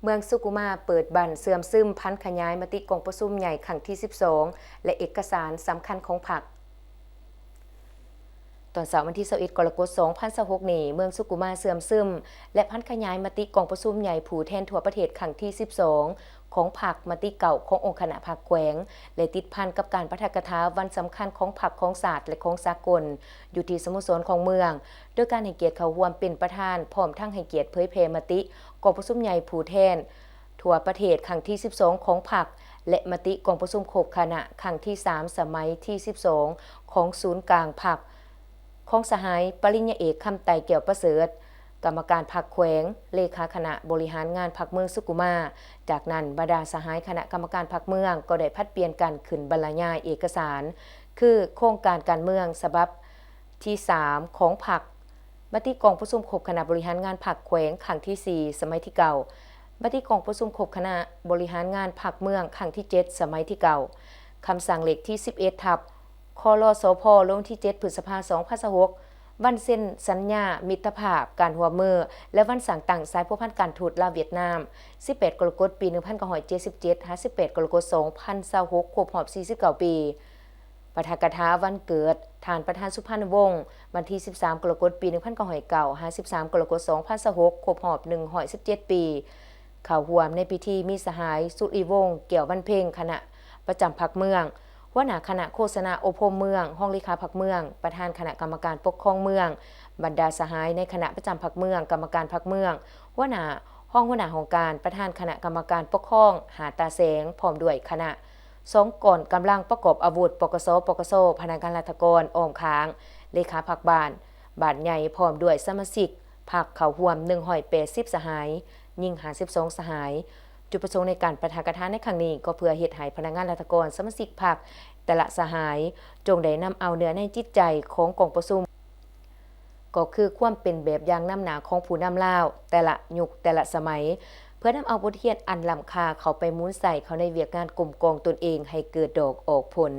ເມືອງສຸກຸມາເປີດບັ້ນເຊື່ອມຊຶມຜັນຂະຫຍາຍມະຕິກອງປະຊຸມໃຫຍ່ຄັ້ງທີສິບສອງ ແລະ ເອກະສານສຳຄັນຂອງພັກ. ຕອນເຊົ້າວັນທີຊາວເອັດ ກໍລະກົດ ສອງພັນຊາວຫົກນີ້, ເມືອງສຸກຸມາເຊື່ອມຊຶມ ແລະ ຜັນຂະຫຍາຍມະຕິກອງປະຊຸມໃຫຍ່ຜູ້ແທນທົ່ວປະເທດຄັ້ງທີສິບສອງ ຂອງພັກ, ມະຕິເກົ່າຂອງອົງຄະນະພັກແຂວງ ແລະ ຕິດພັນກັບການປາຖະກະຖາວັນສຳຄັນຂອງພັກ, ຂອງຊາດ ແລະ ຂອງສາກົນ ຢູ່ທີ່ສະໂມສອນຂອງເມືອງ, ໂດຍການໃຫ້ກຽດເຂົ້າຮ່ວມເປັນປະທານ, ພ້ອມທັງໃຫ້ກຽດເຜີຍແຜ່ມະຕິກອງປະຊຸມໃຫຍ່ຜູ້ແທນທົ່ວປະເທດຄັ້ງທີສິບສອງຂອງພັກ ແລະ ມະຕິກອງປະຊຸມຄົບຄະນະຄັ້ງທີສາມ ສະໄໝທີສິບສອງຂອງສູນກາງພັກ ຂອງສະຫາຍປະລິນຍາເອກ ຄຳໄຕ ແກ້ວປະເສີດ, ກຳມະການພັກແຂວງ, ເລຂາຄະນະບໍລິຫານງານພັກເມືອງສຸກຸມາ. ຈາກນັ້ນ, ບັນດາສະຫາຍຄະນະກຳມະການພັກເມືອງກໍໄດ້ຜັດປ່ຽນກັນຂຶ້ນບັນລະຍາຍເອກະສານ ຄື ໂຄງການການເມືອງສະບັບທີສາມຂອງພັກ, ມະຕິກອງປະຊຸມຄົບຄະນະບໍລິຫານງານພັກແຂວງຄັ້ງທີສີ່ ສະໄໝທີເກົ້າ, ມະຕິກອງປະຊຸມຄົບຄະນະບໍລິຫານງານພັກເມືອງຄັ້ງທີເຈັດ ສະໄໝທີເກົ້າ, ຄຳສັ່ງເລກທີສິບເອັດ ທັບ ຄລສພ ລົງທີເຈັດ ພຶດສະພາ ສອງພັນຊາວຫົກ, ວັນເຊັນສັນຍາມິດຕະພາບການຮ່ວມມື ແລະ ວັນສ້າງຕັ້ງສາຍພົວພັນການທູດລາວຫວຽດນາມ ສິບແປດ ກໍລະກົດ ປີໜຶ່ງພັນເກົ້າຮ້ອຍເຈັດສິບເຈັດ ຫາ ສິບແປດ ກໍລະກົດ ສອງພັນຊາວຫົກ ຄົບຮອບສີ່ສິບເກົ້າປີ. ປາຖະກະຖາວັນເກີດທ່ານປະທານ ສຸພັນວົງ ວັນທີສິບສາມ ກໍລະກົດ ປີໜຶ່ງພັນເກົ້າຮ້ອຍເກົ້າ ຫາ ສິບສາມ ກໍລະກົດ ສອງພັນຊາວຫົກ ຄົບຮອບໜຶ່ງຮ້ອຍສິບເຈັດປີ. ເຂົ້າຮ່ວມໃນພິທີມີສະຫາຍ ສຸລິວົງ ແກ້ວວັນເພັງ ຄະນະປະຈຳພັກເມືອງ, ຫົວໜ້າຄະນະໂຄສະນາອົບຮົມເມືອງ, ຮອງເລຂາພັກເມືອງ, ປະທານຄະນະກຳມະການປົກຄອງເມືອງ, ບັນດາສະຫາຍໃນຄະນະປະຈຳພັກເມືອງ, ກຳມະການພັກເມືອງ, ຫົວໜ້າ, ຮອງຫົວໜ້າຫ້ອງການ, ປະທານຄະນະກຳມະການປົກຄອງຫ້າຕາແສງ ພ້ອມດ້ວຍຄະນະ, ສອງກອງກຳລັງປະກອບອາວຸດ ປກສ, ປກສ, ພະນັກງານລັດຖະກອນອ້ອມຂ້າງ, ເລຂາພັກບ້ານ, ບ້ານໃຫຍ່ ພ້ອມດ້ວຍສະມາຊິກພັກເຂົ້າຮ່ວມໜຶ່ງຮ້ອຍແປດສິບສະຫາຍ, ຍິງຫ້າສິບສອງສະຫາຍ. ຈຸດປະສົງໃນການປາຖະກະຖາໃນຄັ້ງນີ້ ກໍເພື່ອເຮັດໃຫ້ພະນັກງານລັດຖະກອນ, ສະມາຊິກພັກແຕ່ລະສະຫາຍ ຈົ່ງໄດ້ນຳເອົາເນື້ອໃນຈິດໃຈຂອງກອງປະຊຸມ ກໍຄືຄວາມເປັນແບບຢ່າງນຳໜ້າຂອງຜູ້ນຳລາວແຕ່ລະຍຸກແຕ່ລະສະໄໝ, ເພື່ອນຳເອົາບົດຮຽນອັນລ້ຳຄ່າເຂົ້າໄປໝູນໃສ່ເຂົ້າໃນວຽກງານກົມກອງຕົນເອງໃຫ້ເກີດດອກອອກຜົນ.